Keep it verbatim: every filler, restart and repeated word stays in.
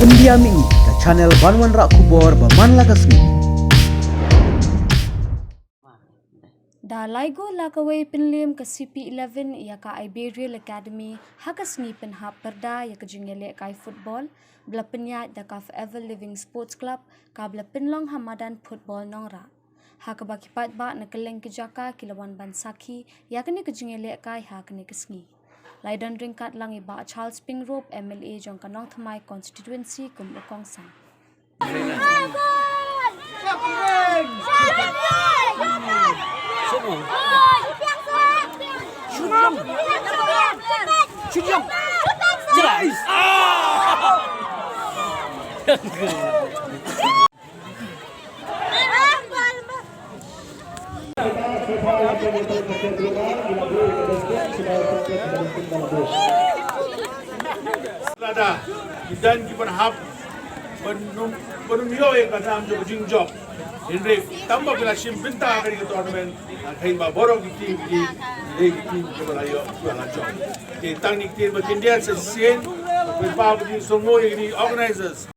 India Mih, ka channel ban wanrah khubor ba man la ka sngi. Da laigur la kawei pynliem ka C P eleven ïa ka Iberial Academy ha ka sngi pynhap pyrda ïa ka jingïalehkai football ba la pynïaid da ka Forever Living Sports Club kaba la pynlong ha madan football Nongrah. Ha kaba ki paidbah na kylleng ki jaka ki la wan ban sakhi ïa kane ka jingïalehkai ha kane ka sngi. La ïadon ryngkat lang i Bah Charles Pyngrope, M L A jong ka Nongthymmai Constituency kum u kongsan. Lada ki don kiba hap ban ym, ban ym ïoh ïa ka nam jong ka jingjop. Hynrei tang ba ki la shim bynta ha kane ka tournament, nga khein ba baroh ki team ki dei ki team kiba la ïoh, kiba la jop. Te tang kine ki team ba khyndiat sa shisien, pynpaw ba ki sngewbha ïa kine ki organisers.